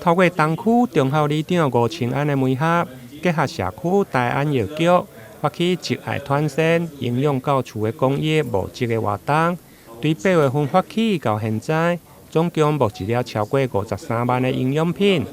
透過東區中孝里長吳清安的媒合，結合社區大安藥局，發起植愛團膳營養到厝的公益募集的活動。對8月份發起到現在，總共募集了超過53萬的營養品，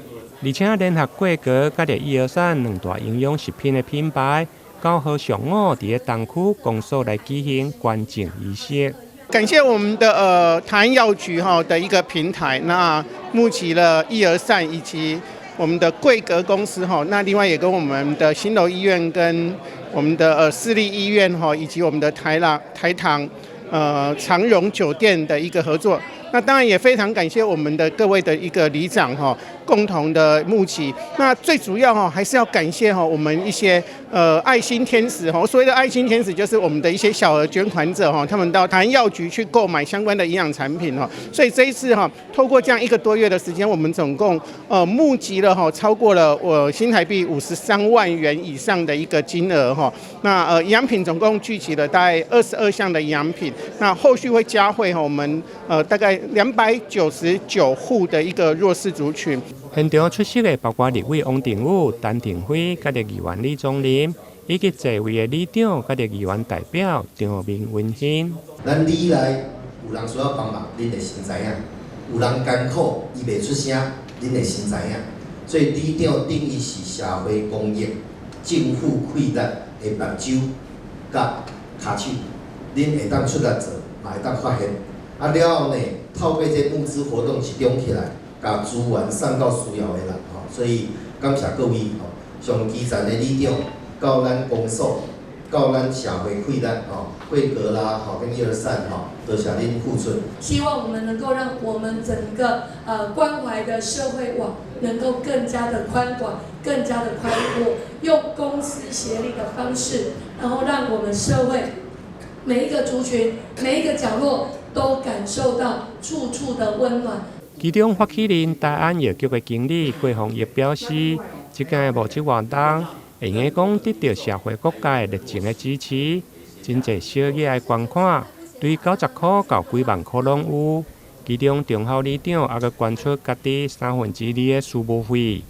而且聯合桂格佮著一而善兩大營養食品的品牌，9號上午佇咧東區公所來舉行捐贈儀式。感謝我們的台安藥局哈的一個平台，那募集了一而善以及我們的桂格公司哈，那另外也跟我們的新樓醫院跟我們的市立醫院哈，以及我們的台朗台糖長榮酒店的一個合作。那當然也非常感謝我們的各位的一個里長哈，共同的募集。那最主要哈，還是要感謝哈我們一些愛心天使哈。所謂的愛心天使就是我們的一些小額捐款者哈，他們到台安藥局去購買相關的營養產品哈。所以這一次哈，透過這樣一個多月的時間，我們總共募集了哈超過了我新台幣53萬元以上的一個金額哈。那營養品總共聚集了大概22項的營養品。那後續會嘉惠哈我們大概299戶的一個弱勢族群。現場出席的包括立委王定宇、陳亭妃、佮著議員李宗霖，以及濟位的里長、佮著議員代表，場面溫馨。咱里內有人需要幫忙，恁會先知影；有人艱苦，伊袂出聲，恁會先知影。所以里長等於是社會公益、政府氣力的目睭佮跤手，恁會當出力做，嘛會當發現。啊了後呢，透過這募資活動集中起來，共資源送到需要的人吼，所以感謝各位吼，從基層的里長到咱公所，到咱社會氣力吼，桂格啦吼，跟一而善吼，多謝恁付出。希望我們能夠讓我們整個關懷的社會網能夠更加的寬廣，更加的寬闊，用公私協力的方式，然後讓我們社會每一個族群、每一個角落都感受到處處的溫暖。其中發起人大安藥局的經理郭鳳玉表示，這屆募集活動會用講得到社會各界熱情的支持，真濟小額的捐款，對90箍到幾萬箍攏有。其中中孝里長猶閣捐出家己2/3的事務費，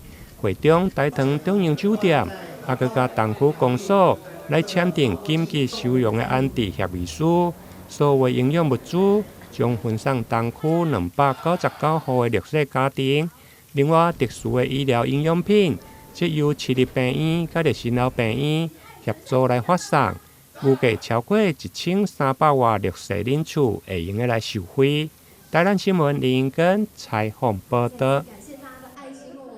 會中大唐長榮酒店猶閣佮東區公所來簽訂緊急收容的安置協議書，所有營養物資將分送東區299戶的弱勢家庭。另外，特殊的醫療營養品，則由市立病院佮著新樓病院協助來發送，預計超過1300外弱勢人士會用得來受惠。台南新聞林英根採訪報導。